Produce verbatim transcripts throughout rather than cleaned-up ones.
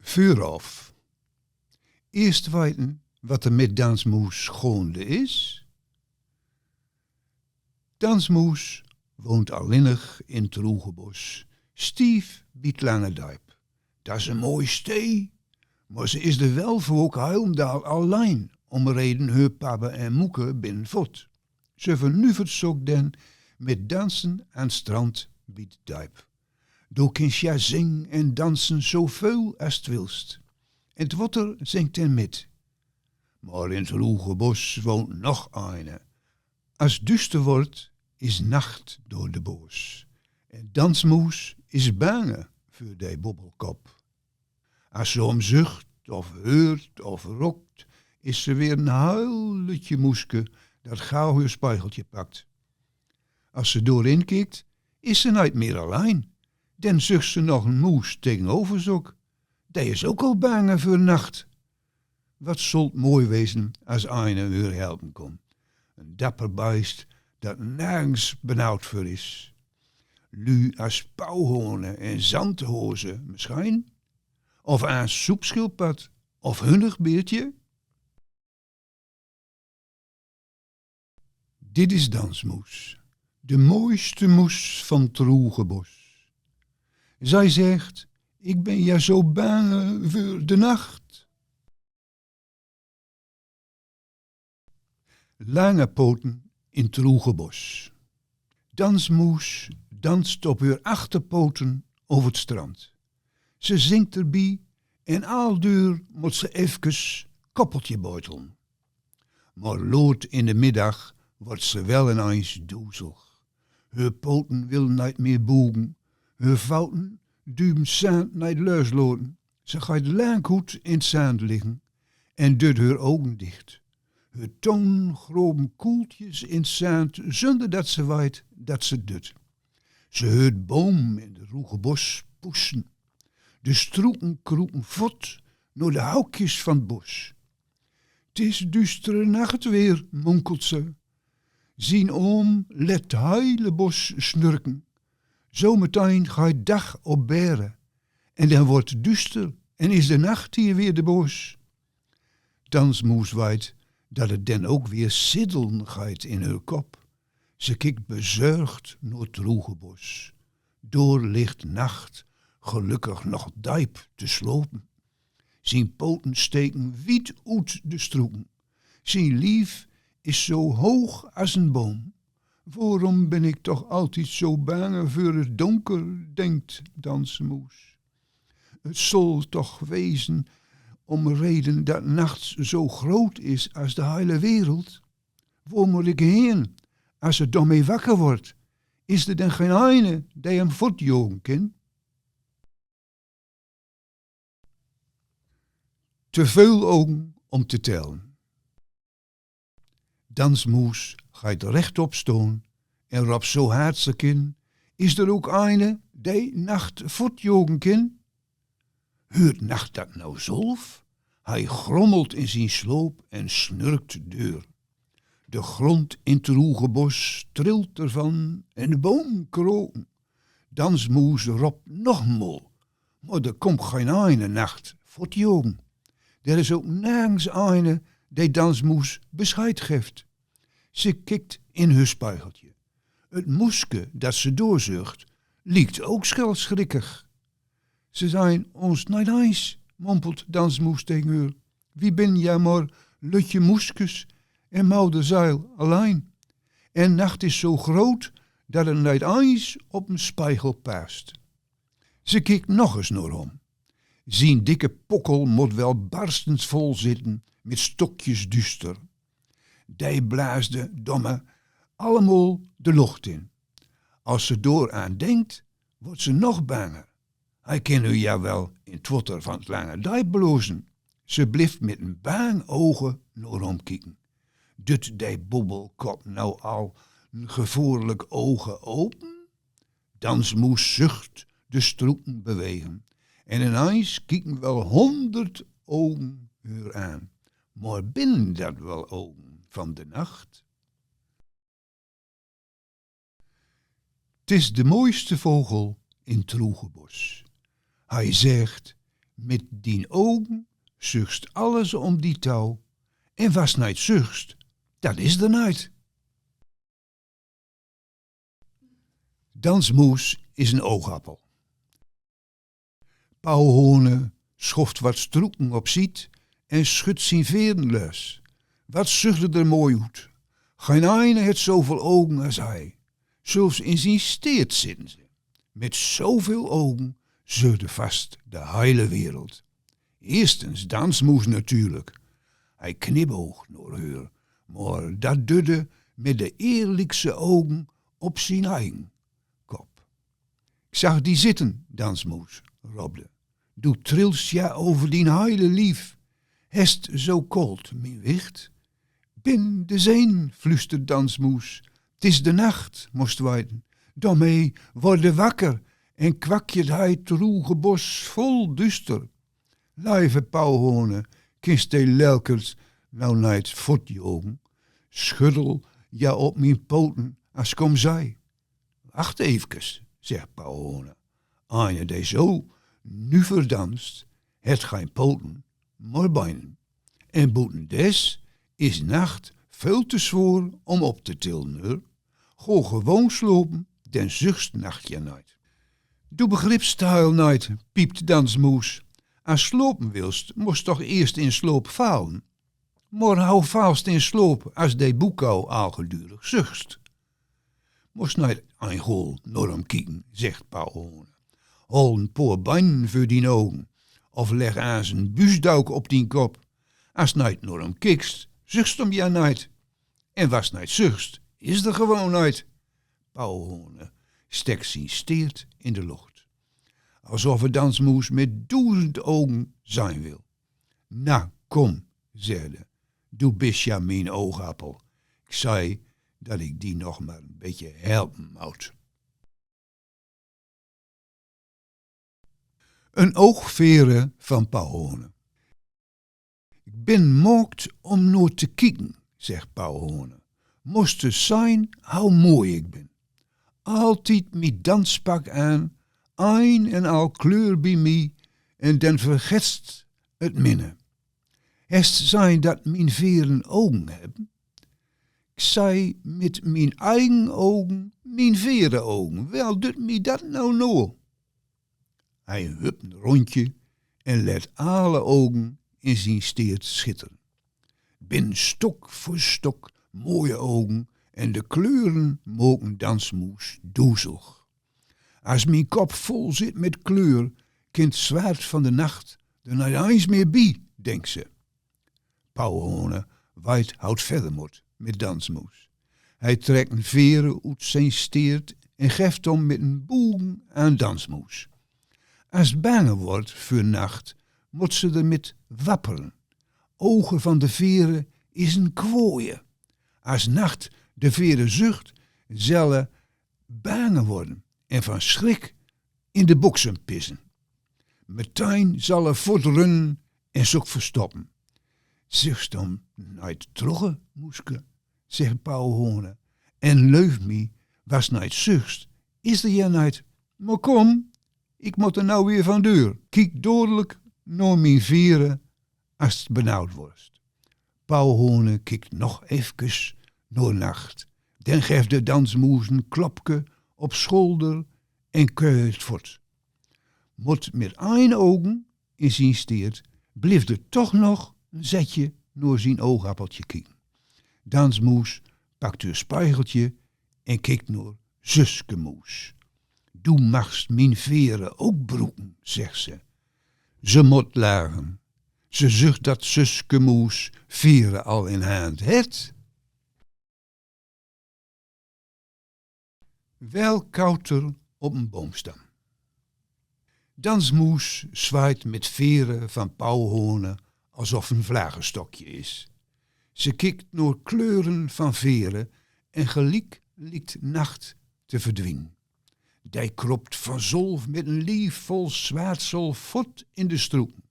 Vuuraf. Eerst weiten wat er met Dansmoes gaonde is. Dansmoes woont allinnig in 't Roegebos, stief bie 't Lange Dijp. Dat is een mooi stee, maar ze is d'r wel vaak heelemaol allein, omreden heur papa en moeke binnen vot. Ze vernuvert zok den met dansen aan 't strand bie 't dijp. Doa kins ja zinge en danse zoveul as 't wilst. En 't water zingt den met. Maar in 't Roegebos woont nog eine. As 't duuster wort, is nacht door de bos. En Dansmoes is bange veur dee bobbelkop. As ze hom zucht of heurt of rokt, is ze weer een heel lutje moeske dat gauw heur spiegeltje pakt. As ze doorin kiekt, is ze neet meer allein. Den zucht ze nog een moes tegenover zok. Dee is ook al bange veur nacht. Wat zol 't mooi wezen as eine heur helpen kon. Een dapper beest dat nergens benauwd veur is. Lu as pauwhonen en zandhozen misschien? Of een soepschildpad of hunnigbiertje? Dit is Dansmoes, de mooiste moes van 't Roegebos. Zij zegt: "Ik ben ja zo bang voor de nacht." Lange poten in 't Roegebos. Dansmoes danst op heur achterpoten over 't strand. Ze zingt d'r bie en aldoor mot ze efkes koppeltje buitelen. Maar laot in de middag wort ze wel ineens doezelig. Heur poten willen neet meer boegen, heur voeten duwen 't zand neet losloten. Ze geit lang hoet in 't zand liggen en dut heur ogen dicht. Heur toon groven koeltjes in 't zand, zunder dat ze weit dat ze 't dut. Ze heurt boom in 't Roegebos poesen. De stroeken kroepen vot noa de houkjes van 't bos. "'T is duustere nacht weer," monkelt ze. Zien oom let 't heile bos snurken. Zo meteen geit dag opbere en dan wort 't duuster en is de nacht hier weer de bos. Dansmoes weit dat 't dan ook weer siddelen geit in heur kop. Ze kiekt bezorgd noa 't Roegebos. Door ligt nacht gelukkig nog diep te slopen. Zien poten steken wied oet de stroeken. Zien lief is zo hoog as een boom. "Waarom ben ik toch altijd zo bang voor het donker?" denkt Dansmoes. "Het zal toch wezen omreden dat nachts zo groot is als de hele wereld? Waar moet ik heen als ze daarmee wakker wordt? Is er dan geen eine die hem voortjagen kan?" Te veul ogen om te tellen. Dansmoes geit rechtop stoon en ropt zo hard ze kin: "Is er ook eine die nacht voortjagen kan?" Heurt nacht dat nou zelf? Hij grommelt in zien sloop en snurkt deur. De grond in 't Roegebos trilt ervan en de bomen kraken. Dansmoes ropt nogmaol, maar er komt geen eine nacht voortjagen. Er is ook nergens eine die Dansmoes bescheid geeft. Ze kiekt in heur spiegeltje. Het moeske dat ze doorzucht, liekt ook schel schrikkig. "Ze zijn ons niet eens," mompelt Dansmoes tegen haar. "Wie ben ja maar lutje moeskes en moederziel alleen. En nacht is zo groot dat het niet eens op een spiegel past." Ze kiekt nog eens naar hem. Zien dikke pokkel moet wel barstens vol zitten met stokjes duister. Die blaasde domme allemaal de lucht in. Als ze door aan denkt, wordt ze nog banger. Hij kan nu ja wel in 't water van 't Lange Diep blazen. Ze blieft met een bang ogen naar hem kieken. Dut die bobbelkop nou al een gevaarlijk ogen open? Dansmoes zucht, de stroeken bewegen. En ineens kieken wel honderd ogen heur aan. Maar binnen dat wel ogen van de nacht? 't Is de mooiste vogel in 't Roegebos. Hij zegt: Mit dien ogen zuchst alles om die touw, en wats nit zuchst, dat is d'r nit. Dansmoes is en oogappel. Pauwhone schoft wat stroeken op ziet en schut zien veren los. Wat zucht d'r mooi oet. Gein eine het zoväöl ogen as hei. Zelfs in zien steert zitten ze. Mit zoväöl ogen zucht e vast de heile wereld. Eerstens Dansmoes natuurlijk. Hei knipoog nor heur, mar dat dut e mit de eerlijkste ogen op zien eigen kop. Ik zag die zitten, Dansmoes, ropt e. Doe trilst ja over dien heile lief. Hest zo kold, mien wicht? Bin de zeen, flustert Dansmoes. 't Is de nacht, most weiten. Doamee worde wakker en kwakjet hei troege bos vol duster. Leive Pauwhone, kinst de lelkers nou nit votjogen? Schuddel ja op mien poten as kom zij. Wacht efkes, zegt Pauwhone. Eine dee zo nuver danst, het gein poten, mar beinen. En boeten des is nacht veul te zwoor om op te tillen, heur. Go gewoon slopen, den zuchst nacht ja nit. Doe begripst heil nit, piept Dansmoes. As slopen wilst, most toch eerst in sloop falen. Mar hou falst in sloop as de boekau al gedurig zuchst. Most nit ein gol nor om kieken, zegt Pauwhone. Hol en poor beinen veur dien ogen, of leg aas en buusdouk op dien kop. As nit nor om kikst, zuchst om ja nit. En wats nit zuchst, is d'r gewoon nit. Pauwhone stekt zien steert in de locht, asof e Dansmoes mit doezend ogen zien wil. Na, kom, zegt e, doe bist ja mien oogappel. Ik zei dat ik die nog mar en bietje helpen moot. En oog vere van Pauwhone. Ik bin maakt om nor te kieken, zegt Pauwhone. Most e zien hou mooi ik bin. Altied mien danspak aan, ein en al kleur bie mie, en den vergetst het minne. Hest zien dat mien veren ogen hebben? Ik zei mit mien eigen ogen, mien veren ogen. Wel, dut mie dat nou nor. Hei hupt en rondje en let alle ogen in zien steert schitteren. Bin stok veur stok mooie ogen en de kleuren maken Dansmoes doezelig. As mien kop vol zit mit kleur, kint zwaard van de nacht d'r nit eens meer bie, denkt ze. Pauwhone weit hou 't verder mot mit Dansmoes. Hei trekt en vere oet zien steert en geft om mit en boegen aan Dansmoes. As bange word veur nacht, mot ze d'r mit wapperen. Ogen van de vere is en kwooie. As nacht de vere zucht, zal e bange worden en van schrik in de boksen pissen. Metein zal e votrunnen en zok verstoppen. Zuchst om nit trogge, moeske, zegt Pauwhone, en leuf mie, wats nit zuchst, is d'r ja nit. Mar kom, ik mot er nou weer van deur. Kiek dodelijk nor mien vere as 't benauwd worst. Pauwhone kiekt nog efkes nor nacht, den geft e Dansmoes en klopke op scholder en keuet vot. Mot mit ein ogen in zien steert, blift e toch nog en zetje nor zien oogappeltje kieken. Dansmoes pakt eur speigeltje en kiekt nor Zuskemoes. Doe magst mien vere ok broeken, zegt ze. Ze mot lagen. Ze zucht dat Zuskemoes vere al in hand het. Wel kaut er op en boomstam. Dansmoes zwaait mit vere van Pauwhone asof en vlagestokje is. Ze kiekt nor kleuren van vere en geliek liekt nacht te verdwienen. Dij kropt vanzelf mit en lief vol zwaatsel vot in de stroeken.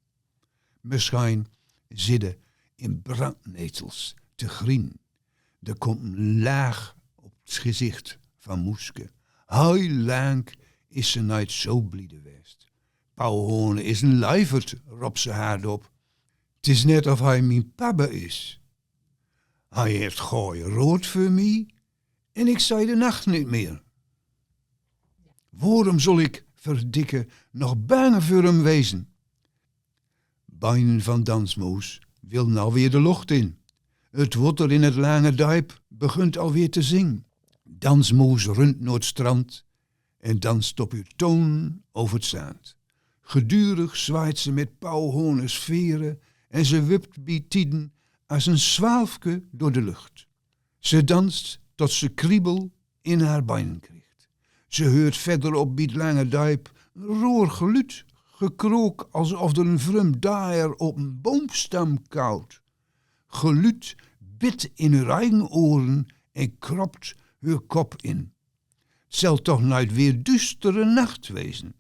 Misschien zit e in brandnetels te grienen. D'r komt en laag op 't gezicht van moeske. Hei lang is ze nit zo bliede west. Pauwhoon is een luifert, ropt ze hardop. 't Is net of hij mijn papa is. Hij heeft goeie raod voor mij en ik zei de nacht niet meer. Waarom zal ik, verdikke, nog bang voor hem wezen? Bein van Dansmoes willen alweer de lucht in. Het water in het lange duip begint alweer te zingen. Dansmoes runt naar het strand en danst op uw toon over het zand. Gedurig zwaait ze met Pauwhones veren en ze wipt bij tijden als een zwalfke door de lucht. Ze danst tot ze kriebel in haar bein krijgt. Ze heurt verderop bij het lange duip een roer geluid, gekrook alsof er een vreemd dier op een boomstam kauwt. Geluid bit in haar eigen oren en kropt haar kop in. 't Zal toch nooit weer duistere nacht wezen.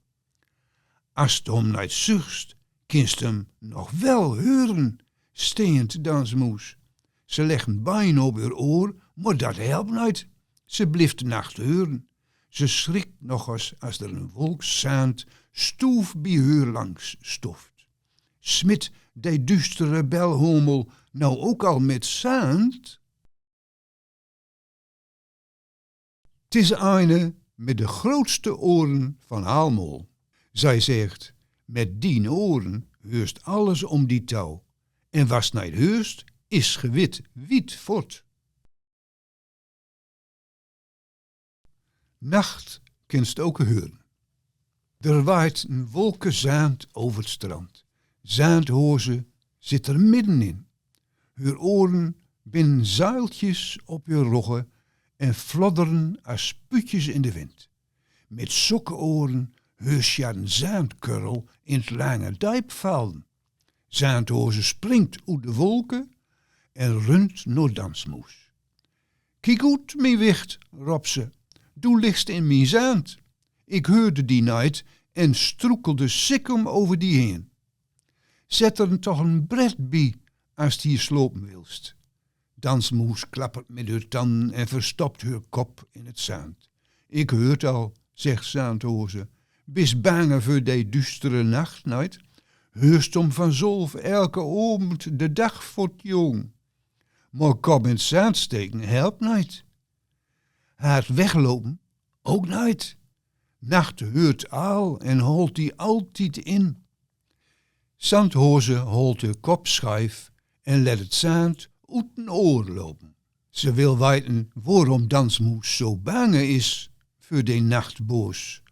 As te hem nooit zuchst, kinst hem nog wel heuren, steent Dansmoes. Ze legt een bein op haar oor, maar dat helpt nooit. Ze blijft de nacht heuren. Ze schrikt nog eens as er een wolk zand stoef bij haar langs stoeft. Smit die duistere belhomel nou ook al met zand? 't Is eine met de grootste oren van allemaol. Zij zegt: met dien oren heurst alles om die touw. En was niet heurst, is gewit wiet fort. Nacht kinst ook heuren. Er waait een wolke zand over het strand. Zandhoze zit er middenin. Heur oren binnen zuiltjes op heur rogge en flodderen als spuutjes in de wind. Met sokke oren heurst ja een zandkurrel in het lange duip vallen. Zandhoze springt oet de wolke en runt naar Dansmoes. Kiek oet, mien wicht, ropt ze. Doe ligst in mien zand. Ik heurde die nooit en stroekelde sikkem over die heen. Zet er toch een bred bij as te hier slopen wilst. Dansmoes klappert met heur tanden en verstopt heur kop in het zand. Ik heur 't al, zegt Zandhoze. Bis bange veur die duistere nacht nooit? Heurst om vanzelf elke oomd de dag fort, jong. Maar kop in het zand steken helpt nooit. Hard weglopen ook nooit. Nacht heurt al en holt die altijd in. Zandhoze holt heur kop schuif en let het zand oet een oor lopen. Ze wil weten waarom Dansmoes zo bange is veur de nachtboos.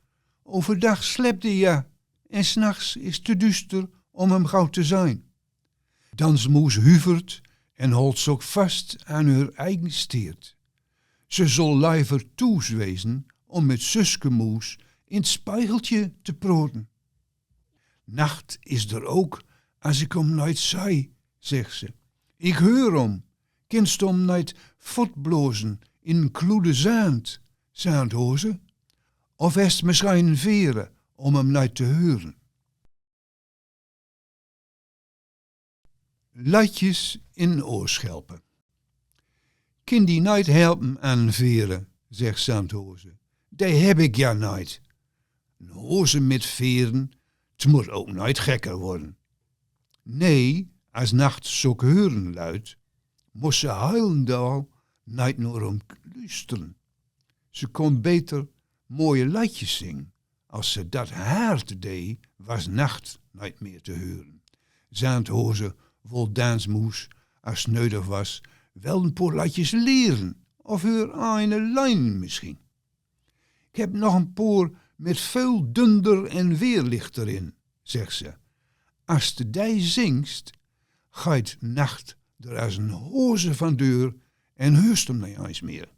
Overdag slept die ja en 's nachts is te duister om hem gauw te zijn. Dansmoes huvert en holt zich vast aan heur eigen steert. Ze zal liever thoes wezen om met zuske Moes in 't spiegeltje te proten. Nacht is er ook as ik hem nooit zei, zegt ze. Ik heur hem. Kinst hem nooit fortblozen in een kloede zand, Zandhoze? Of hest misschien veren om hem nooit te heuren? Luitjes in oorschelpen. Kin die nooit helpen aan veren, zegt Zandhoze. Die heb ik ja nooit. Een hoze met veren, 't moet ook nooit gekker worden. Nee, as nacht sok heuren luid, mos se heilendal nooit naar hem luisteren. Ze kon beter mooie luitjes zingen. As ze dat hard dee, was nacht nooit meer te heuren. Zandhoze wol Dansmoes, as neudig was, wel een paar luitjes leren, of heur eine lenen misschien. Ik heb nog een paar met veel dunder en weerlicht erin, zegt ze. As te die zingst, geit nacht er as een hoze van deur en heurst hem niet eens meer.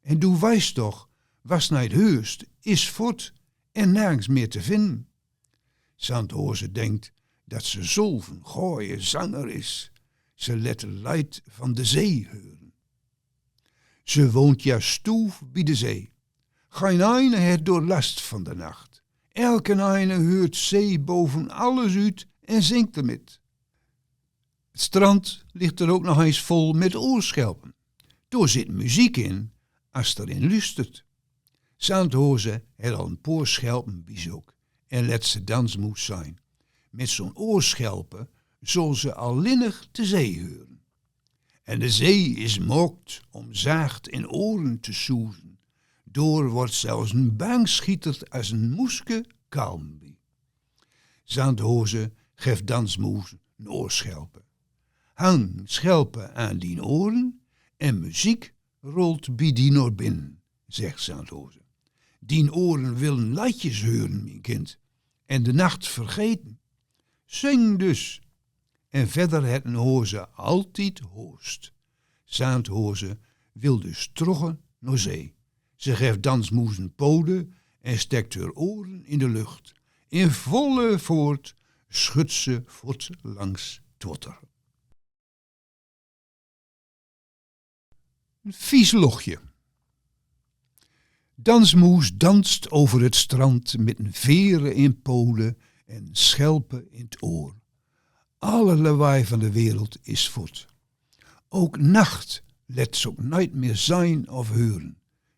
En doe weist toch, was niet heurst, is fort en nergens meer te vinden. Zandhoze denkt dat ze zelf een gooie zanger is. Ze let de luid van de zee heuren. Ze woont ja stoef bij de zee. Geen eine het door last van de nacht. Elke eine heurt zee boven alles uit en zingt ermit. Het strand ligt er ook nog eens vol met oorschelpen. Door zit muziek in, as er in luistert. Zandhoze het al een paar schelpen bij zich en let ze Dansmoes zeen. Met zo'n oorschelpe zol ze allinnig de zee huren. En de zee is maakt om zacht in oren te soezen. Door wort zelfs een bangschieter as een moeske kalm bie. Zandhoze gef Dansmoes een oorschelpe. Hang schelpe aan dien oren en muziek rolt bie die nor binnen, zegt Zandhoze. Dien oren willen leidjes huren, mien kind, en de nacht vergeten. Zing dus. En verder het een hoze altied hoost. Zandhoze wil dus trogge nor zee. Ze gef Dansmoes een pode en stekt heur oren in de lucht. In volle voort schudt ze vot langs 't water. Een vies lochje. Dansmoes danst over het strand met een vere in pode en schelpe in 't oor. Alle lawaai van de wereld is vot. Ook nacht let ze ook nooit meer zeen of huren.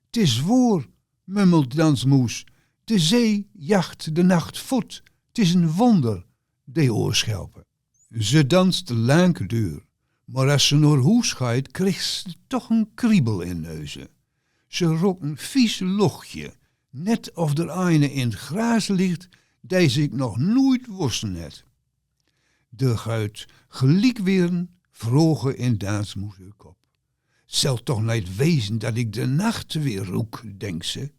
't Is woor, mummelt Dansmoes, de zee jacht de nacht vot. 't Is een wonder, de oorschelpe. Ze danst lank duur, maar as ze nor hoes geit, krigt ze toch een kriebel in neuze. Ze rokt een vies lochje, net of d'r eine in 't graas ligt, die ze ik nog noeit wossen het. D'r geit geliek weer een vroge in Dansmoes heur kop. 't Zal toch neet wezen dat ik de nacht weer roek, denkt ze. 't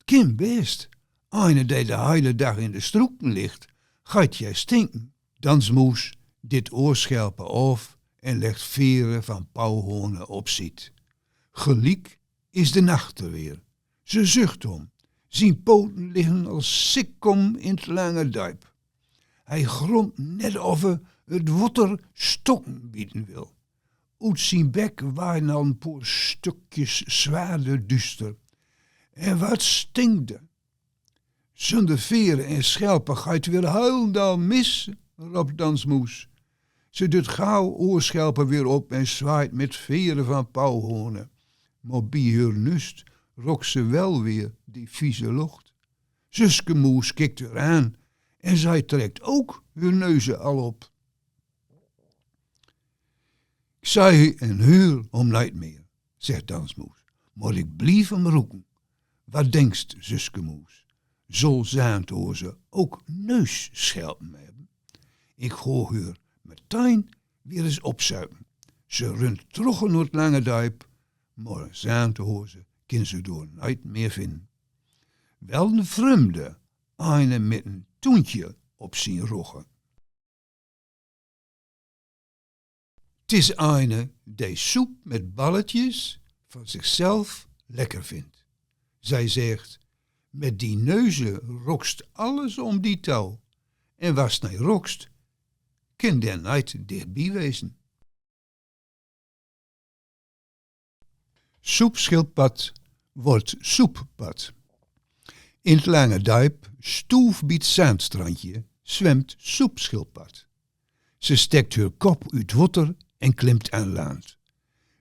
Kin best. Eine die de heile dag in de stroeken ligt, geit je stinken. Dansmoes dit oorschelpe af en legt vere van pauwhoornen op ziet. Geliek is de nacht er weer. Ze zucht om. Zien poten liggen als sikkom in 't lange duip. Hij gromt net of er 't water stokken bieden wil. Oet zien bek waaien al een paar stukjes zwaarder duuster. En wat stinkt er! Zunder vere en schelpe geit weer heilendal mis, ropt Dansmoes. Ze dut gauw oorschelpe weer op en zwaait met vere van pauwhoornen. Maar bie heur nust rokt ze wel weer die vieze locht. Zuske Moes kikt heur aan en zij trekt ook heur neuze al op. Ik zei en huur om neet meer, zegt Dansmoes, maar ik blief om roeken. Wat denkst, Zuske Moes? Zal Zandhoze ook neusschelpen hebben? Ik goa huur meteen weer eens opzoeken. Ze runt trogge nor 't lange duip, maar Zandhoze kin ze door neet meer vinden. Wel een vreemde, eine met een toentje op zien rogge. 't Is eine die soep met balletjes van zichzelf lekker vindt. Zij zegt: met die neuze rokst alles om die touw. En was neet rokst, kin den neet dichtbie wezen. Soepschildpad wordt soeppad. In 't lange duip, stoef bie 't zaandstrandje, zwemt soepschildpad. Ze stekt heur kop oet 't water en klimt aan land.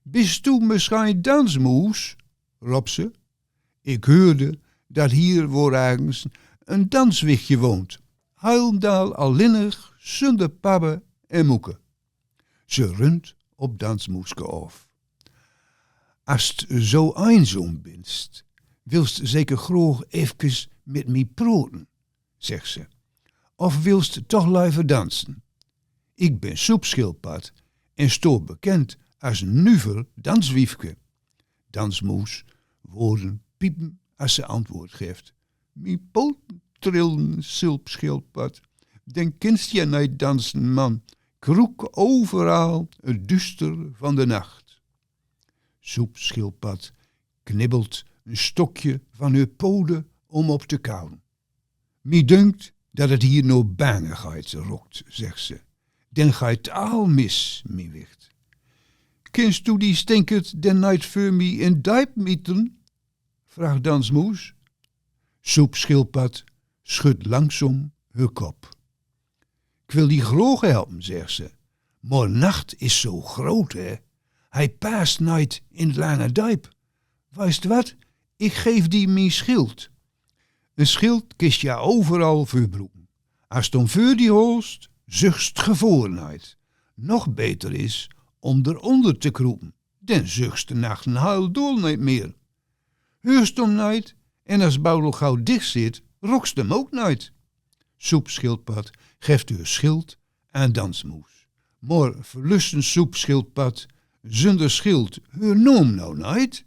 Bist doe misschien Dansmoes? Ropt ze. Ik huurde dat hier woor ergens een danswichtje woont, heilendal allinnig, zunder pabbe en moeke. Ze runt op Dansmoeske af. As t zo einzoom binst, wilst zeker groag efkes met mie proten, zegt ze. Of wilst toch lever dansen? Ik bin soepschildpad en stoa bekend as een nuver danswiefke. Dansmoes woorden piepen as ze antwoord geft: mie poten trillen, soepschildpad. Den kinst je neet dansen, man. Kroek overal 't duuster van de nacht. Soepschildpad knibbelt een stokje van heur pode om op te kauwen. Mie dunkt dat 't hier nor bangigheid rokt, zegt ze. Den geit al mis, mie wicht. Kinst doe die stinkert den neet veur mie in duip mieten? Vraagt Dansmoes. Soepschildpad schudt langzaam heur kop. Ik wil die groag helpen, zegt ze, maar nacht is zo groot, hè. Hij past neet in 't lange duip. Weist wat? Ik geef die mie schild. Een schild kist ja overal veur bruken. As t om veur die holst, zuchst gevoor night. Nog beter is om d'r onder te kroepen, den zuchst de nacht en heil dol night meer. Heurst om night, en as Boudel gauw dicht zit, rokst hem ok night. Soep Schildpad geft eur schild aan Dansmoes. Mor verlusten Soep Schildpad zunder schild heur noom nou night?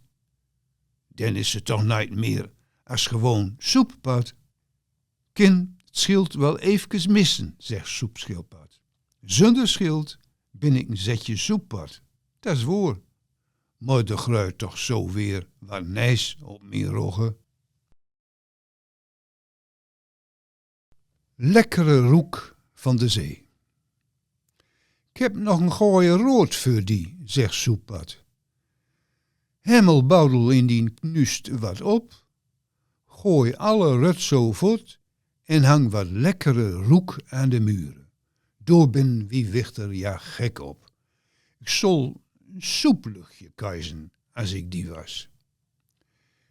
Den is ze toch night meer as gewoon Soeppad. Kin 't schild wel eefkes missen, zegt Soep Schildpad. Zunder schild bin ik een zetje soeppad. Dat is woor. Mor de gruit toch zo weer wat nice op mien rogge. Lekkere roek van de zee. Ik heb nog een goeie rood veur die, zegt Soeppad. Hemmel Boudel in dien knust wat op. Gooi alle rotzooi vot en hang wat lekkere roek aan de muren. Door bin wie wichter ja gek op. Ik zol een soepluchtje keizen as ik die was.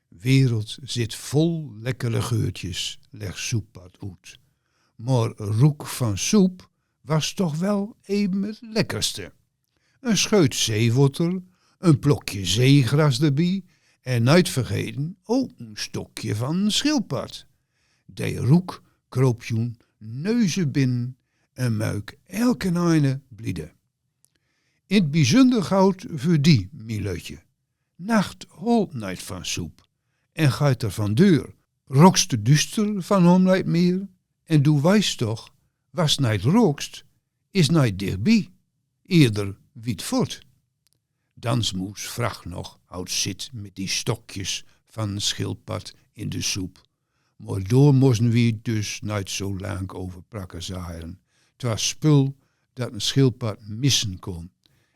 Wereld zit vol lekkere geurtjes, legt Soeppad oet. Mor roek van soep was toch wel even het lekkerste. Een scheut zeewotter, een plokje zeegras d'rbie en, night vergeten, ook een stokje van een schildpad. De roek kroop joen neuze binnen en muik elken eine bliede. In 't bizunder goud veur die, mien lutje. Nacht holt night van soep en geit er van deur. Rokst de duster van hom night meer en doe weist toch, was night rokst, is night dichtbie, eerder wiet vot. Dansmoes vraagt nog how 't zit met die stokjes van schildpad in de soep. Mor door mossen wie dus night zo lang over prakkenzeiren. 't Was spul dat een schildpad missen kon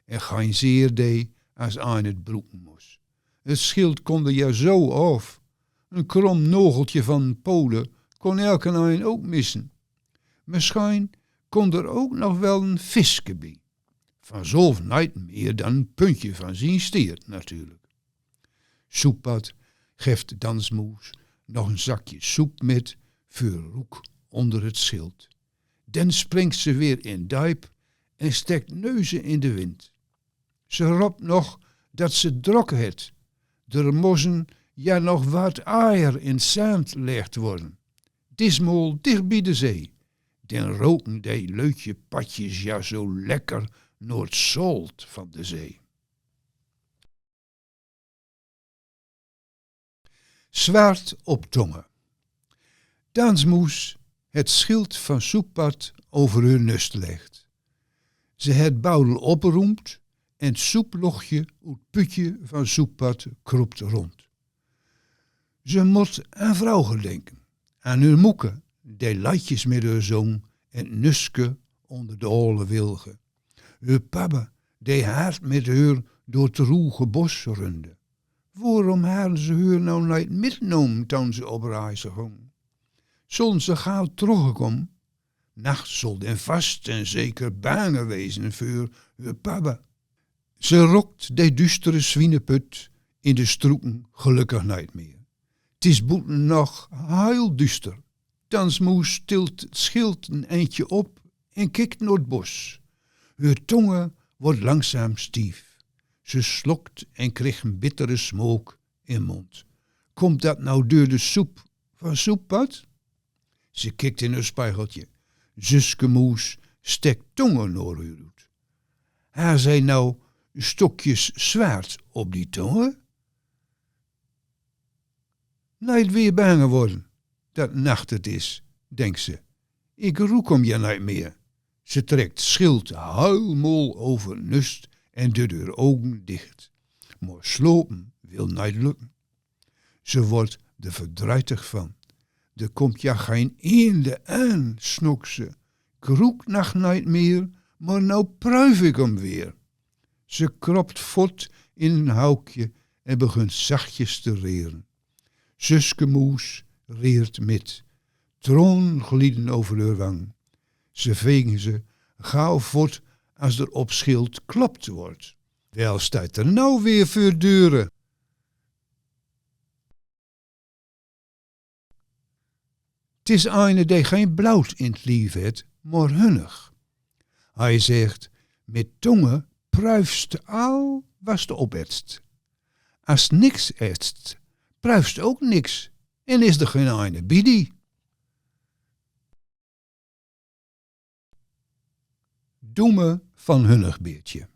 en gein zeer dee as ein 't broeken mos. 't Schild kon er ja zo of. Een krom nogeltje van een pode kon elken ein ook missen. Misschien kon er ook nog wel een viske bie. Vanzelf night meer dan een puntje van zien stiert natuurlijk. Soeppad geft Dansmoes nog een zakje soep met veur roek onder het schild. Den springt ze weer in dijp en stekt neuze in de wind. Ze ropt nog dat ze drok het. Der mossen ja nog wat eier in zand legd worden. Dismol dicht bie de zee. Den roken de leutje padjes ja zo lekker noor 't zolt van de zee. Zwaard op tonge. Dansmoes het schild van Soeppad over heur nust legd. Ze het Boudel oproemd en 't soeplochtje oet putje van Soeppad kropt rond. Ze mot aan vrouwe denken, aan heur moeke, de leidjes met heur zong en 't nuske onder de ole wilge. Heur pabbe, de hard met heur door 't roege bos runde. Woerom haren ze heur nou night mitnomen toen ze op reise gongen? Zollen ze gauw troggekomen? Nacht zol den vast en zeker bange wezen veur heur pabbe. Ze rokt de dustere swieneput in de stroeken gelukkig night meer. 't Is boeten nog heil duster. Dansmoes tilt 't schild een eindje op en kikt noor 't bos. Heur tonge wordt langzaam stief. Ze slokt en kriegt een bittere smook in mond. Komt dat nou door de soep van Soeppad? Ze kikt in heur speigeltje. Zuske Moes stekt tonge noor heur oet. Hare zij nou stokjes zwaard op die tonge? Night weer bange worden dat nacht het is, denkt ze. Ik roek hem ja night meer. Ze trekt schild heilmol over nust en dut heur ogen dicht. Mor slopen wil night lukken. Ze wordt er verdreitig van. Der komt ja gein einde aan, snokt ze. Ik roek nog night meer, mor nou pruif ik hem weer. Ze kropt vot in een houkje en begint zachtjes te reren. Zuske Moes reert mit. Tronen glieden over heur wang. Ze vegen ze gauw vot as er op schild klopt wordt. Wel steit er nou weer veur deure. 'T is eine, dee gein blood in 't lief het, mar hunnig. Hij zegt: "Mit tonge pruifst al wat se opetst. As niks etst, pruifst ook niks en is er gein eine bie die." Doeme van Hunnigbeertje.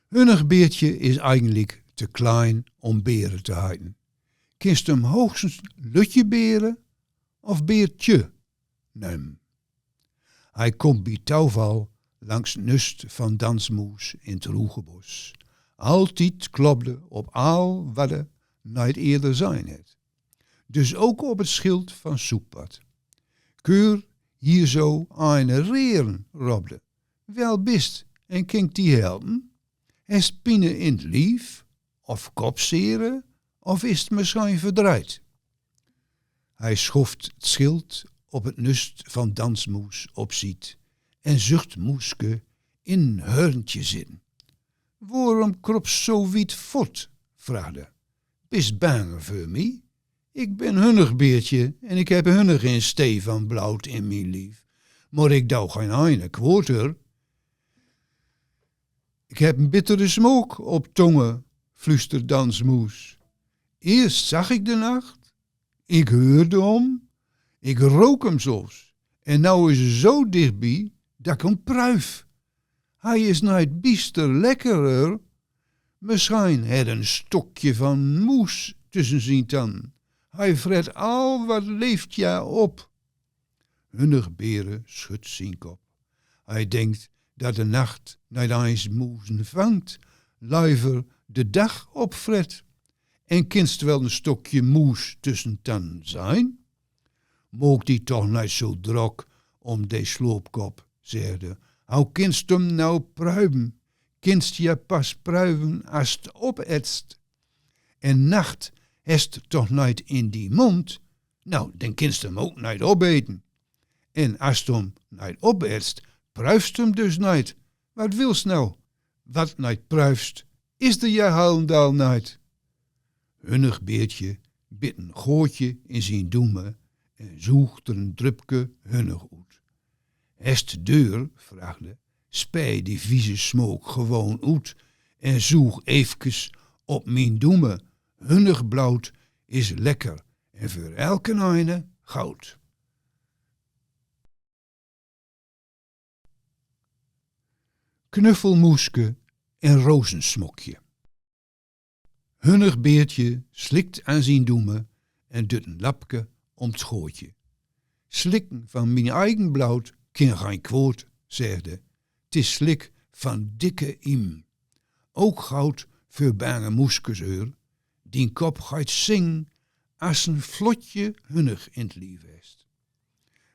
Hunnigbeertje is eigenlik te klein om bere te heiten. Kinst hem hoogstens Lutje Bere of Beertje neumen. Hij komt bie toeval langs 't nust van Dansmoes in 't Roegebos. Altied klopde op al wat er nooit eerder zien het. Dus ook op 't schild van Soeppad. "Keur hier zo eine reren," ropde. "Wel bist en kin ik die helpen? Hest piene in 't lief of kopzere of is 't misschien verdreid?" Hij schoft 't schild op 't nust van Dansmoes opziet en zucht Moeske in 'n hörntje zitten. "Worum krops zo wiet vort?" vraagde. "Bist banger veur mie? Ik bin Hunnigbeertje en ik heb hunnig in stee van blood in mien lief. Maar ik doe gein eine kwaod, heur. Ik heb 'n bittere smook op tonge," fluustert Dansmoes. "Eerst zag ik de nacht, ik heurde om, ik rook hem zelfs. En nou is er zo dichtbie dat ik hem pruif. Hij is nooit biester lekkerder. Misschien het een stokje van moes tussen zien tan. Hij vret al wat leeft ja op." Hunnigbeertje schudt zien kop. Hij denkt dat de nacht niet eens moezen vangt, liever de dag opvret. "En kinst wel een stokje moes tussen tan zijn? Maak die toch niet zo drok om de sloopkop," zegt hij. "Hoe kinst hem nou pruiven? Kinst ja pas pruiven as 't opetst. En nacht hest toch niet in die mond? Nou, dan kinst hem ook niet opeten. En as 't hem niet opetst, pruifst hem dus niet. Wat wilst nou? Wat niet pruifst, is er ja halendal niet." Hunnigbeertje bit 'n gaotje in zien doeme en zoegt er 'n drupke hunnig oet. "Hest deur?" vraagde. "Spij die vieze smook gewoon oet en zoeg efkes op mien doeme. Hunnigblood is lekker en veur elken eine goud." Knuffelmoeske en rozensmokje. Hunnigbeertje slikt aan zien doeme en dut 'n lapke om 't gaotje. "Slikken van mien eigen blood kin gein kwaod," zegt 'r. "'T is slik van dikke iem. Ook goud veur bange moeskes, heur. Dien kop geit zingen as 'n vlotje hunnig in 't lief hest."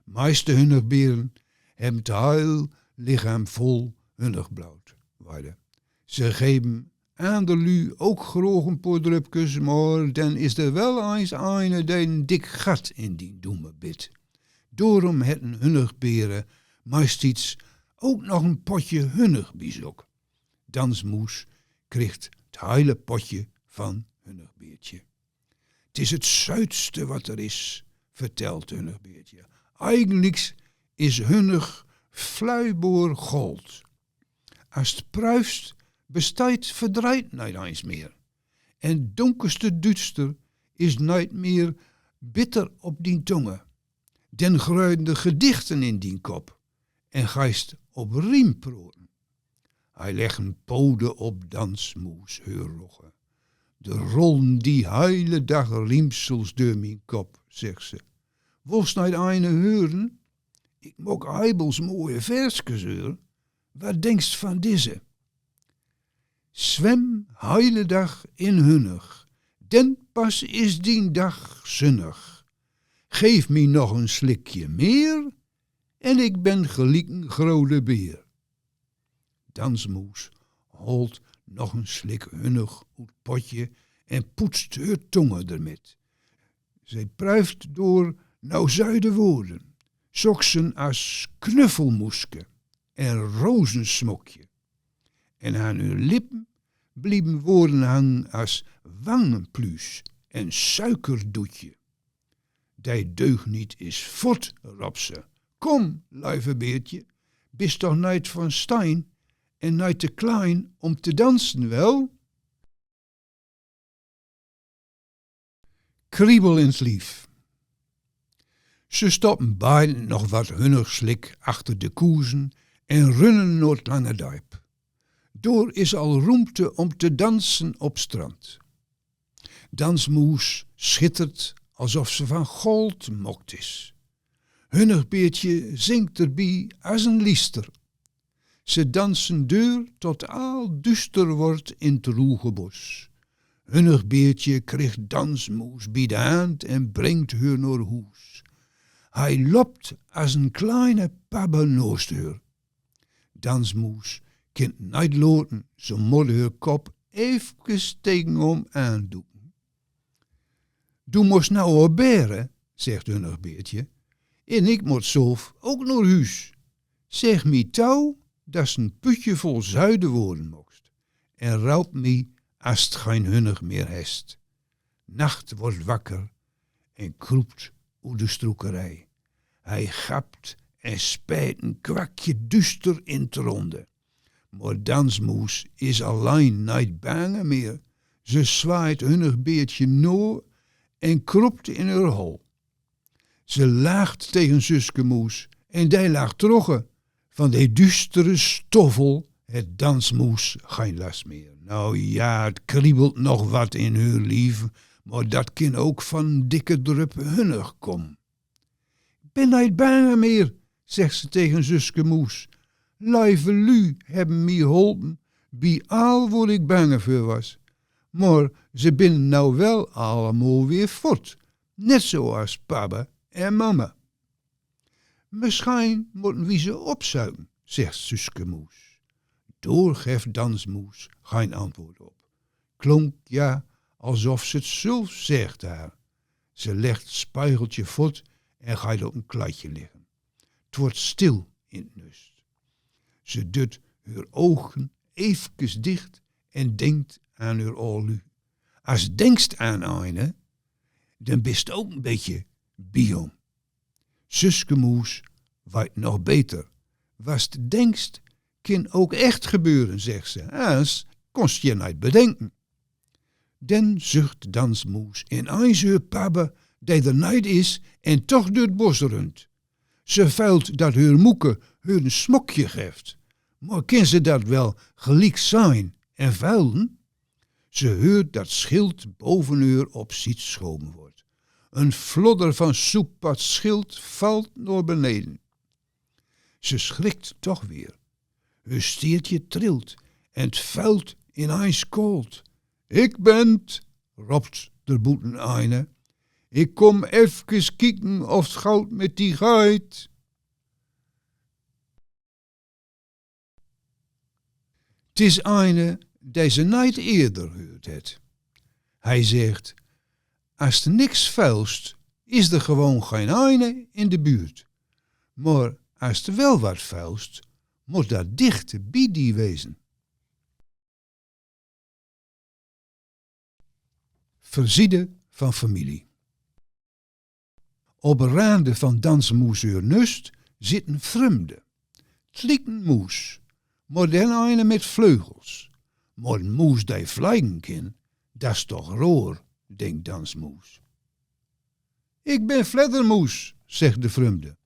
Meiste hunnigberen hebben 't heil lichaam vol hunnigblood, weide. Ze geven ander lu ook graag 'n paar drupkes, maar dan is er wel eens eine dee 'n dik gat in dien doeme bit. Daarom het 'n hunnigbere meistens ook nog 'n potje hunnig bie zich. Dansmoes kriegt 't heile potje van Hunnigbeertje. "'T is 't zuitste wat er is," vertelt Hunnigbeertje. "Eigenliks is hunnig vloeibaar gold. As 't pruifst, besteit verdriet niet eens meer. En donkerste duister is niet meer bitter op dien tonge. Den groeien de gedichten in dien kop en geist op riem proten." Hij legt 'n pode op Dansmoes heur rogge. "D'r rollen die heile dag riemsels deur mien kop," zegt ze. "Wolst niet eine huren? Ik maak heibels mooie verskes, heur. Wat denkst van deze? Zwem heile dag in hunnig, den pas is dien dag zunnig. Geef mie nog 'n slikje meer en ik ben geliek 'n grote beer." Dansmoes holt nog 'n slik hunnig oet 't potje en poetst heur tonge dermit. Ze pruift door nou zuide woorden, zoksen as knuffelmoeske en rozensmokje. En aan heur lippen blieven woorden hangen as wangenpluus en suikerdoetje. dee deugniet is fot, ropt ze. Kom, luive beertje, bist toch nuit van stein en nuit te klein om te dansen, wel? Kriebel in 't lief. Ze stoppen beiden nog wat hunnigslik achter de koezen en runnen nor 't lange dijp. Dor is al roemte om te dansen op strand. Dansmoes schittert alsof ze van gold mokt is. Hunnigbeertje zingt derbie as een liester. Ze dansen deur tot al duster wordt in 't roege bos. Hunnigbeertje kriegt Dansmoes bie de hand en brengt heur nor hoes. Hij lopt as een kleine pabbe naast heur. Dansmoes kint neit loten, ze mot heur kop efkes tegen om aandoeken. Du mos nou al bere, zegt Hunnigbeertje, en ik mot zelf ook nor huus. Zeg mie tau dat s een putje vol zuide woorden mokst en raup mie as t gein hunnig meer hest. Nacht wordt wakker en kroept oer de stroekerij. Hij gapt en spijt een kwakje duuster in 't ronde. Maar Dansmoes is allein neit bange meer. Ze zwaait Hunnigbeertje nor en kroept in heur hol. Ze lacht tegen Suske Moes en die lacht trogge. Van de duustere stoffel het Dansmoes gein last meer. Nou ja, het kriebelt nog wat in heur lief, maar dat kin ook van dikke drup hunnig kom. Ik ben neit bange meer, zegt ze tegen Suske Moes. Luive lu hebben mie holpen bie al wo ik bange veur was. Maar ze binnen nou wel allemaol weer fot, net zoals pabbe en mama. Misschien moeten we ze opzoeken, zegt Suske Moes. Dor geft Dansmoes geen antwoord op. Klonk ja alsof ze het zelf zegt haar. Ze legt het spiegeltje vot en gaat op een kladje liggen. Het wordt stil in het nest. Ze dut heur ogen efkes dicht en denkt aan heur aal lu. As denkst aan eine, dan bist ook een beetje bie om. Suske Moes weit nog beter. Wat denkst, kin ook echt gebeuren, zegt ze. As konst je neit bedenken. Dan zucht Dansmoes in eens heur pabbe, die er neit is en toch door het bos runt. Ze vuilt dat heur moeke heur een smokje geft. Maar kin ze dat wel geliek zijn en vuilen? Ze huurt dat schild boven heur op ziet schomen wordt. Een flodder van soep wat schild valt naar beneden. Ze schrikt toch weer. Heur steertje trilt en het vuilt in eens kold. Ik ben 't, ropt er boeten eine. Ik kom efkes kieken of het goud met die geit. Het is eine die ze neit eerder huurd het. Hij zegt: as te niks vuilst, is er gewoon geen eine in de buurt. Maar as te wel wat vuilst, mot dat dicht bie die wezen. Verziede van familie. Op de rande van Dansmoes heur nust zit een vreemde. Het liek een moes, maar dan eine met vleugels. Maar een moes die vliegen kin, dat is toch raar, denkt Dansmoes. Ik ben Fleddermoes, zegt de vreemde.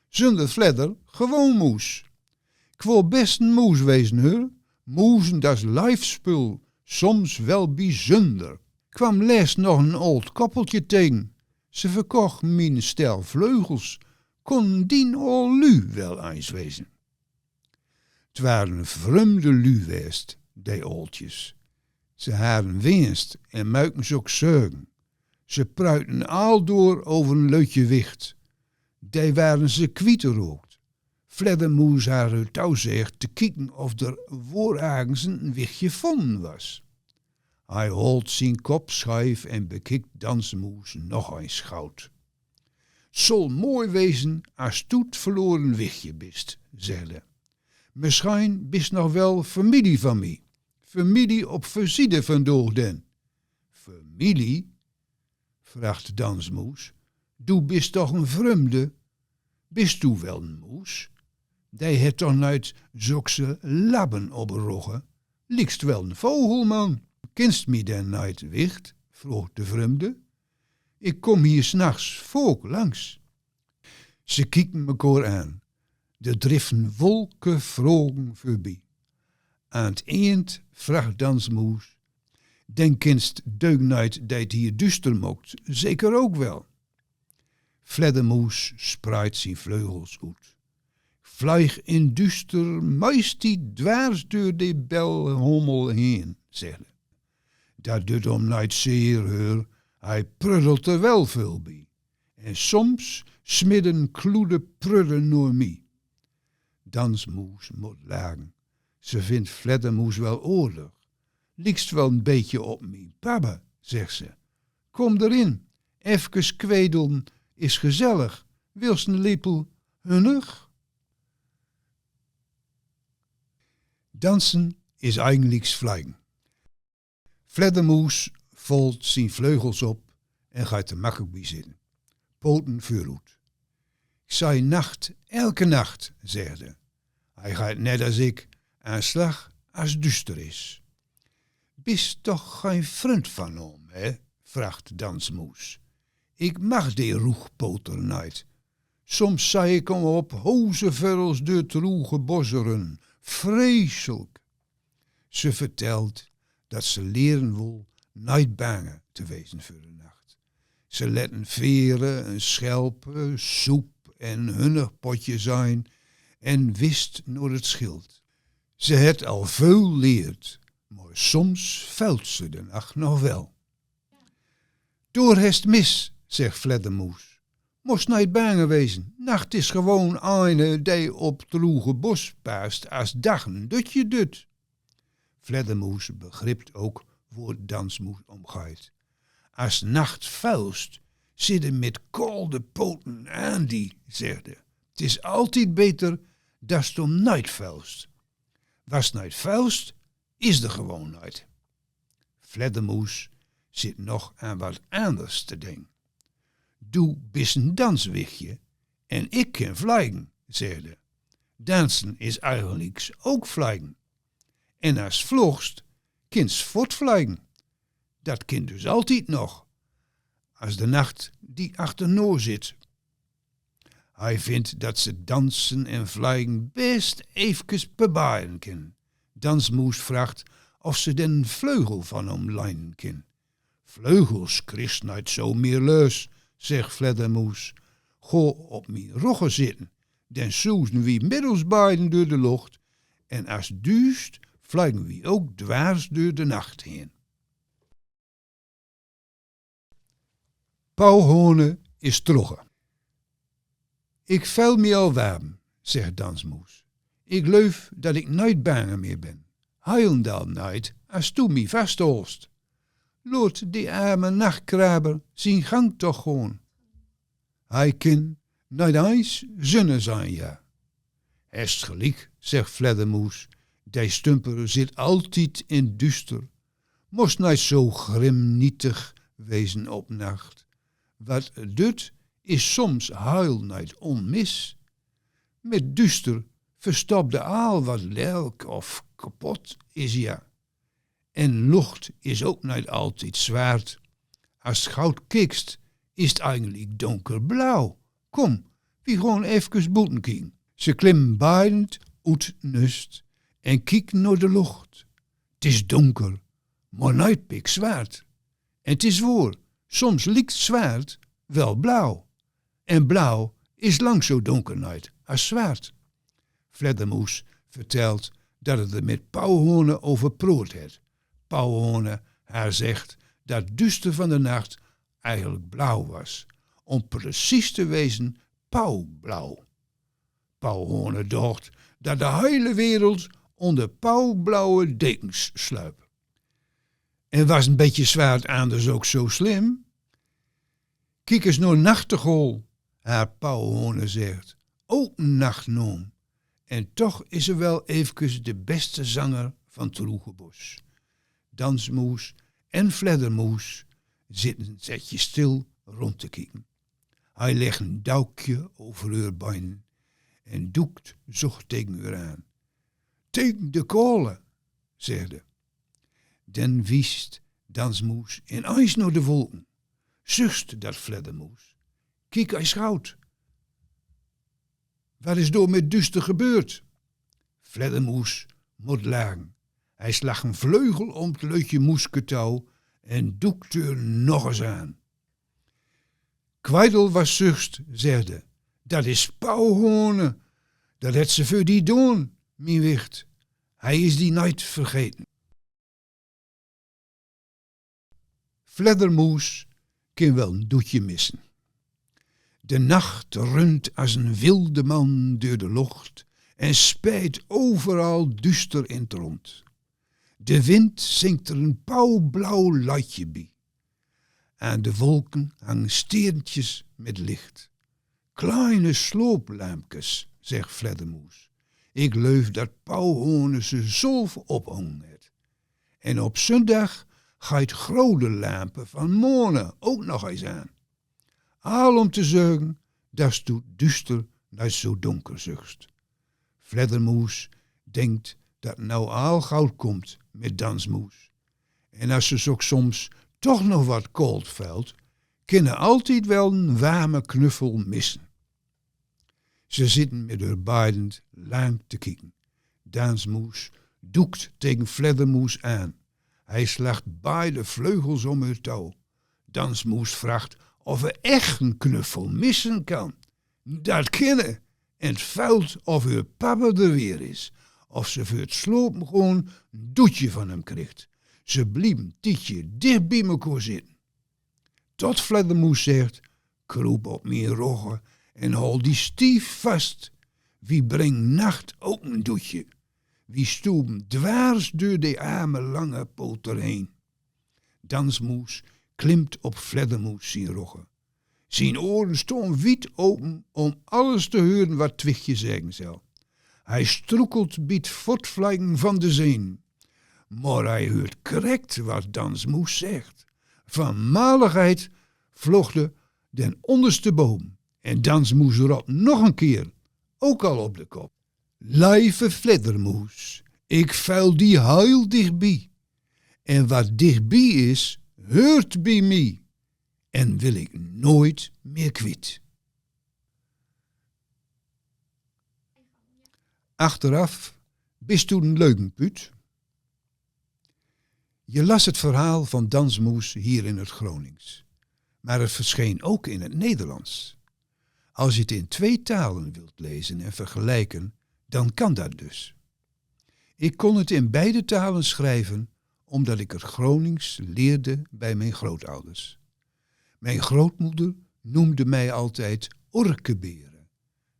Zunder fledder, gewoon moes. Ik wol best een moes wezen, heur. Moezen, dat is leefspul, soms wel bijzonder. Kwam lest nog een oud koppeltje tegen. Ze verkochten mie een stel vleugels. Konden dien aal lu wel eens wezen. Het waren vreemde lu west, die oudjes. Ze hadden winst en muiken ze ook zeugen. Ze pruiten al door over een leutje wicht. Die waren ze kwiet gerookt. Fleddermoes had heur touwzegd te kieken of er woor ergens een wichtje vonden was. Hij hoolt zien kop schief en bekiekt Dansmoes nog eens goud. Het zal mooi wezen as toe het verloren wichtje bist, zegt hij. Misschien bist nog wel familie van mie. Familie op verziede vandaag dan. Familie? Vraagt Dansmoes. Doe bist toch en vreumde? Bist doe wel en moes? Dee het toch nuit zokse labben op de rogge? Likst wel en vogelman. Kinst mie denn nuit, wicht? Vroog de vreumde. Ik kom hier 's nachts volk langs. Ze kieken mekaor aan. De driffen wolke vrogen veurbie. Aan 't eend vraagt Dansmoes: Den kinst deugnuit deit hier duuster mokt zeker ok wel. Fleddermoes spreidt zien vleugels oet. Vleig in duuster meistie dwars deur de belhommel heen, zegde. Dat dut om nuit zeer, heur, hij pruddelt er wel veul bie. En soms smidden kloede prudden noor mie. Dansmoes mot lagen. Ze vindt Fleddermoes wel oordig. Likst wel en beetje op mien pabbe, zegt ze. Kom d'r in, efkes kwedeln is gezellig. Wilst en lepel hunnig? Dansen is eigenliks vleigen. Fleddermoes folt zien vleugels op en geit er makkelijk bie zitten. Poten veuroet. Ik zei nacht, elke nacht, zegde. Hij geit net as ik aan slag as duuster is. Bist toch gein vrund van om, hè? Vraagt Dansmoes. Ik mag de roegpoter nuit. Soms zei ik om op hozeverrels deur troege bosseren. Vreselijk. Ze vertelt dat ze leren wol nuit bange te wezen veur de nacht. Ze letten vere en schelpen, soep en hunnigpotje zijn en wist noor het schild. Ze het al veul leerd, maar soms vuilt ze de nacht nog wel. Door hest mis, zegt Fleddermoes. Mos nuit bange wezen. Nacht is gewoon eine dee op troege bos paast as dagen dutje dut. Fleddermoes begript ok woor Dansmoes om geit. As nacht vuilst, zidde mit kolde poten aan die, zegde. 't Is altied beter das t om nuit vuilst. Was nuit vuilst, is de gewoonheid. Fleddermoes zit nog aan wat anders te denken. Doe bis en danswichtje en ik kin vleigen, zegde. Dansen is eigenliks ok vleigen. En as vlogst kins voort vleigen. Dat kin dus altied nog, as de nacht die achternoor zit. Hij vindt dat ze dansen en vleigen best efkes bebaien kin. Dansmoes vraagt of ze den vleugel van om leinen kin. Vleugels kriegst nuit zo mier leus, zegt Fleddermoes. Go op mien rogge zitten, den soezen wie middels beiden deur de locht en as duust vleigen wie ok dwars deur de nacht heen. Pauwhone is trogge. Ik vuil mie al warm, zegt Dansmoes. Ik leuf dat ik nuit bange mier ben. Heilendal nuit as toe mie vastholst. Lot die arme nachtkraber zien gang toch goon. Hij kin nuit eins zunne zijn, ja. Hest geliek, zegt Fleddermoes, dee stumper zit altied in duuster. Mos nuit zo grimnietig wezen op nacht. Wat dut is soms heil nuit onmis. Mit duuster verstopde al wat lelk of kapot is, ja. En locht is ok nuit altied zwart. As goud kikst is 't eigenliek donkerblauw. Kom, wie goon efkes boeten kieken. Ze klimmen beiden oet nust en kieken noor de locht. 't Is donker, maar nuit pikzwart. En 't is woor, soms liekt zwart wel blauw. En blauw is lang zo donker nuit as zwart. Fleddermoes vertelt dat het er mit Pauwhone over proot het. Pauwhone haar zegt dat duuster van de nacht eigenliek blauw was. Om precies te wezen, pauwblauw. Pauwhone docht dat de heile wereld onder pauwblauwe dekens sluip. En was en betje zwart anders ok zo slim? Kiek es noor nachtegol, haar Pauwhone zegt. Ouk en nachtnoom. En toch is er wel efkes de beste zanger van Troegebos. Dansmoes en Fleddermoes zitten zetje stil rond te kieken. Hij legt een doekje over heur bein en doekt zich tegen heur aan. "Tegen de kale," zegt hij. Dan wiest Dansmoes ineens naar de wolken. "Zuchst dat, Fleddermoes? Kiek eis good. Wat is door met Duster gebeurd?" Fleddermoes moet lachen. Hij slacht een vleugel om het lutje moeske touw en doekt heur nog eens aan. "Kweidel, wat zuchst?" zegt hij. "Dat is Pauwhone. Dat het ze veur die doon, mien wicht. Hij is die nooit vergeten." Fleddermoes kin wel een doetje missen. De nacht runt als een wilde man door de locht en spijt overal duster in het rond. De wind zingt er een pauwblauw ladje bij. Aan de wolken hangen steerntjes met licht. "Kleine slooplampkes," zegt Fleddermoes. "Ik leuf dat Pauwhone ze zelf ophongen het. En op zondag geit grote lampen van Mone ook nog eens aan. Al om te zörgen dat doe Duster nooit zo donker zuchst." Fleddermoes denkt dat nou al good komt met Dansmoes. En als ze zich soms toch nog wat koud velt, kin ze altijd wel een warme knuffel missen. Ze zitten met heur beiden lang te kieken. Dansmoes doekt tegen Fleddermoes aan. Hij slacht beide vleugels om heur touw. Dansmoes vraagt of ze echt een knuffel missen kan. "Dat kin ze. En het velt of heur papa er weer is. Of ze veur het slopen gewoon een doetje van hem krijgt. Ze blijven een tiedje dicht bij elkaar zitten." Tot Fleddermoes zegt: "Kroep op mien rogge en hol die stief vast. Wie brengen nacht ook een doetje. Wie stoeven dwars door de arme lange poter heen." Dansmoes klimt op Fleddermoes zien rogge. Zien oren stoon wiet open om alles te huren wat Twichtje zeggen zal. Hij strukkelt bij het fortvliegen van de zeen. Maar hij huurt krekt wat Dansmoes zegt. Van maligheid vloog ze den onderste boom. En Dansmoes ropt nog een keer, ook al op de kop: "Lieve Fleddermoes, ik vuil die heel dichtbij. En wat dichtbij is, huurt bij mij. En wil ik nooit meer kwijt." Achteraf: "Bist du een leugenpuut?" Je las het verhaal van Dansmoes hier in het Gronings, maar het verscheen ook in het Nederlands. Als je het in twee talen wilt lezen en vergelijken, dan kan dat dus. Ik kon het in beide talen schrijven, omdat ik het Gronings leerde bij mijn grootouders. Mijn grootmoeder noemde mij altijd orkebere.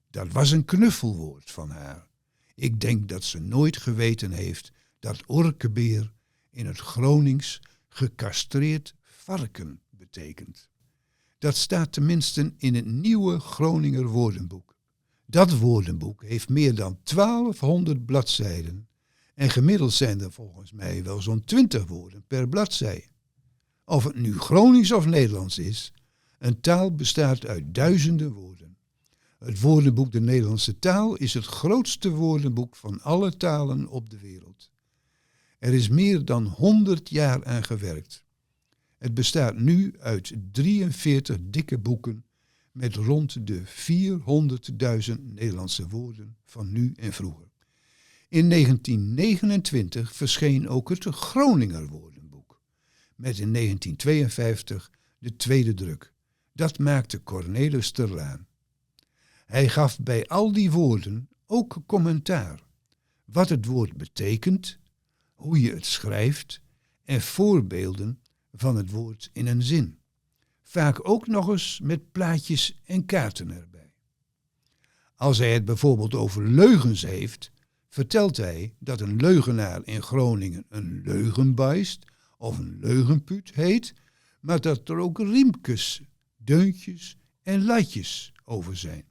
Dat was een knuffelwoord van haar. Ik denk dat ze nooit geweten heeft dat orkebeer in het Gronings gecastreerd varken betekent. Dat staat tenminste in het Nieuwe Groninger Woordenboek. Dat woordenboek heeft meer dan twaalfhonderd bladzijden en gemiddeld zijn er volgens mij wel zo'n twintig woorden per bladzij. Of het nu Gronings of Nederlands is, een taal bestaat uit duizenden woorden. Het woordenboek de Nederlandse taal is het grootste woordenboek van alle talen op de wereld. Er is meer dan honderd jaar aan gewerkt. Het bestaat nu uit drieënveertig dikke boeken met rond de vierhonderdduizend Nederlandse woorden van nu en vroeger. In negentien negenentwintig verscheen ook het Groninger Woordenboek, met in negentien tweeënvijftig de tweede druk. Dat maakte Cornelis Terlaan. Hij gaf bij al die woorden ook commentaar. Wat het woord betekent, hoe je het schrijft en voorbeelden van het woord in een zin. Vaak ook nog eens met plaatjes en kaarten erbij. Als hij het bijvoorbeeld over leugens heeft, vertelt hij dat een leugenaar in Groningen een leugenbuist of een leugenpuut heet, maar dat er ook riemkes, deuntjes en ladjes over zijn.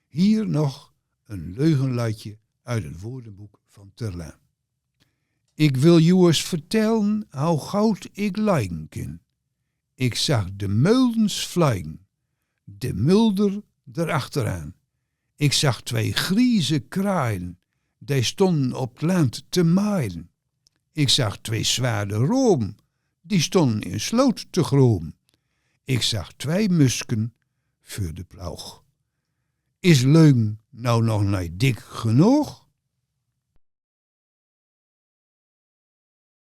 Hier nog een leugenladje uit het woordenboek van Terlaan. Ik wil joe ins vertellen how good ik liegen kin. Ik zag de meulens vliegen. de mulder d'r achteraan. Ik zag twee grieze kraaien, die stonden op 't land te maaien. Ik zag twee zwaarde room, die stonden in sloot te groom. Ik zag twee musken veur de ploog. Is leun nou nog niet dik genoeg?